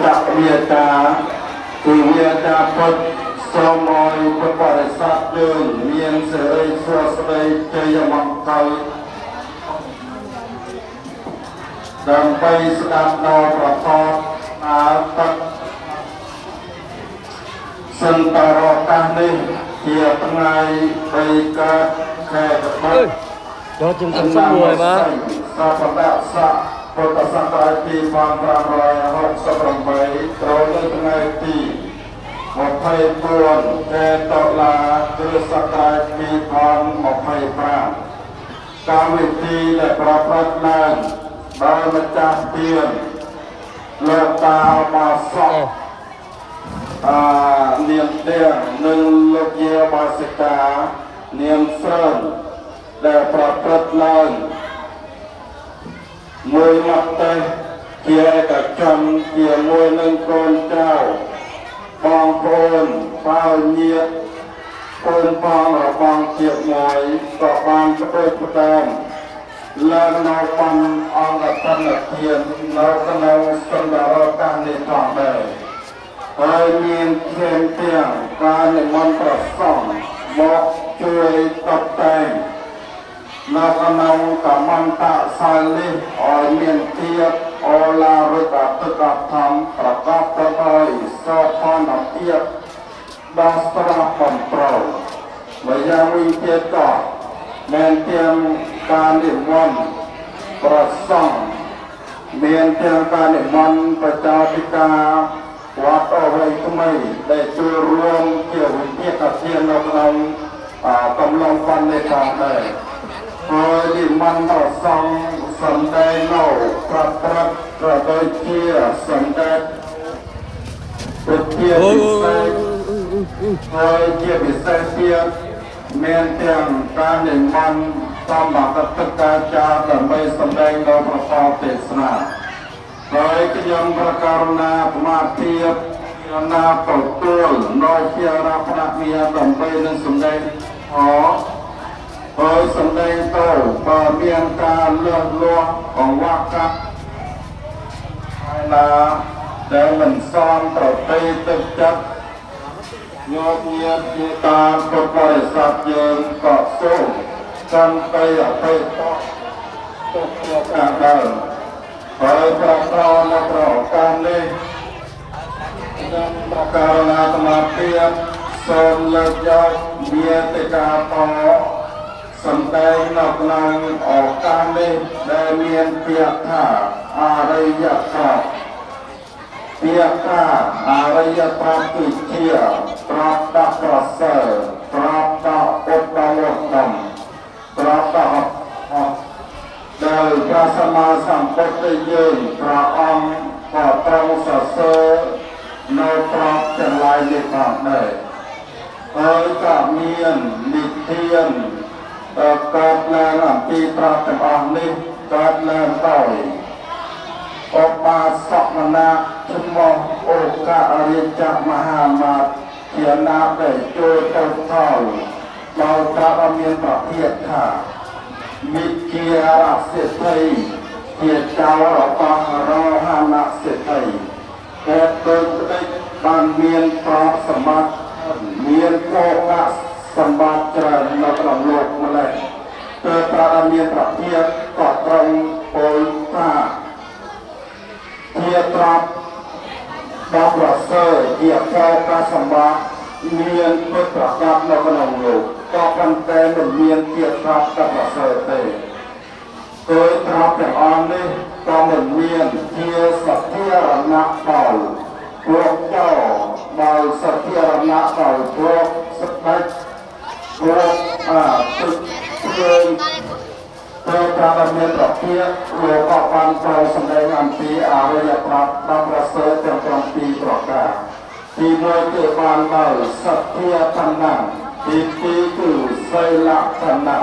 ចវាចាគឺវាចាពុទ្ធសូមឲ្យពុទ្ធបរិស័ទយើងមានសិរីសួស្តីជ័យមង្គលដើម្បីស្ដាប់ដល់ប្រធមអាតសន្តរកាសនេះជាថ្ងៃ3កើតខែកត្តិក Đó chúng ta sắp mùi mà. សពតស័កពុទ្ធសករាជ2568ត្រូវនៅថ្ងៃទី24ខែតុលាគ្រិស្តសករាជ2025កម្មវិធីដែលប្រព្រឹត្តឡើងដោយម្ចាស់ទានលោកតាបាសក អានាមទាំងនិងលោកយាបាសិកានាមសឿនដែលប្រព្រឹត្តឡើងមួយមកទេជាឯកជនជាមួយនឹងកូនចៅបងប្អូនបើញាតិកូនបងរបស់ជាមួយក៏បានផ្ដួចផ្ដើមឡើងនៅបានអង្គតនធាននៅក្នុងសន្តារកាសនេះផងដែរ ហើយមានធៀងទាំងការនិមន្តប្រសង់មកជួយតបតែងនៅក្នុងកមន្តសាលនេះឲ្យមានភាពអឡារិកទឹកអធម្មប្រកបទៅដោយសោភ័ណភាពដ៏ស្រស់បំព្រងម្យ៉ាងវិញទៀតក៏មានទាំងការនិមន្តប្រសង់ មានទាំងការនិមន្តប្រជាធិការវត្តអវ័យថ្មីដែលចូលរួមជាវិភាគធាននៅក្នុងកំឡុងបណ្ឌនេះផងដែរហើយនិមន្តប្រសង់សំដែងនៅប្រព្រឹត្តក៏ដូចជាសម្ដេចពុទ្ធាពិសេសហើយជាពិសេសទៀតមានទាំងការនិមន្តសម្បត្តិកាចារដើម្បីសម្ដែងនៅប្រកបទេសនា ហើយខ្ញុំប្រកាសណាប្រមាភាពណាទទួលនៅជារភ្នាក់ងារដើម្បីនឹងសម្ដែងអហើយសម្ដែងទៅបើមានការលើសលាស់កង្វះកាត់ហើយណាដែលមិនសមប្រតិទឹកចិត្តញោមញាតជាតាមពុទ្ធបរិស័ទយើងក៏សូមសន្តិអភ័យទោសទុកជាការដើម ហើយប្រក្រនៅប្រការនេះខ្ញុំប្រកាសណាសមាធិសូមលើកយកមាតិកាតសំដែងនៅក្នុងឱកាសនេះដែលមានពាក្យថាអរិយទ្រព្យពាក្យថាអរិយទ្រព្យគឺជាទ្រព្យដ៏ប្រសើរទ្រព្យដ៏ឧត្តមឧត្តមទ្រព្យដ៏អស់ ដែលព្រះសម្មាសម្ពុទ្ធយើងព្រះអង្គក៏ទ្រង់សរសើរនៅទ្រព្យទាំងឡាយនេះផងដែរហើយក៏មាននិទានកើតឡើងអំពីទ្រព្យទាំងអស់នេះកើតឡើងដោយឧបាសកណាឈ្មោះអូការិចមហាមាតជាណាដែលចូលទៅថោដោយប្រាប់ឲ្យមានប្រភេទថា មិជារសេដ្ឋីជាចៅរបស់រហនសេដ្ឋីតែដូចក្តិចបានមានទ្រព្យសម្បត្តិមានភោគសម្បត្តិច្រើននៅក្នុងលោកម្លេះទើបប្រដមានប្រភេទក៏ត្រង់ពោលថាជាទ្រព្យដ៏ប្រសើរជាភោគសម្បត្តិមានពិតប្រកបនៅក្នុងលោកក៏ប៉ុន្តែមិនមានជាទ្រព្យដ៏ប្រសើរទេដោយទ្រព្យទាំងអស់នេះក៏មិនមានជាសធារណៈដល់ពួកចោដោយសធារណៈដល់ពួកស្ដេចពួកអាទឹកភ្លើងទៅប្រដមានប្រភេទលោកក៏បានប្រសម្ដែងអំពីអរិយប្រាប់ដ៏ប្រសើរទាំង7ប្រការទី1គឺបានដោយសទ្ធាឋានៈទី2គឺសីលឋានៈ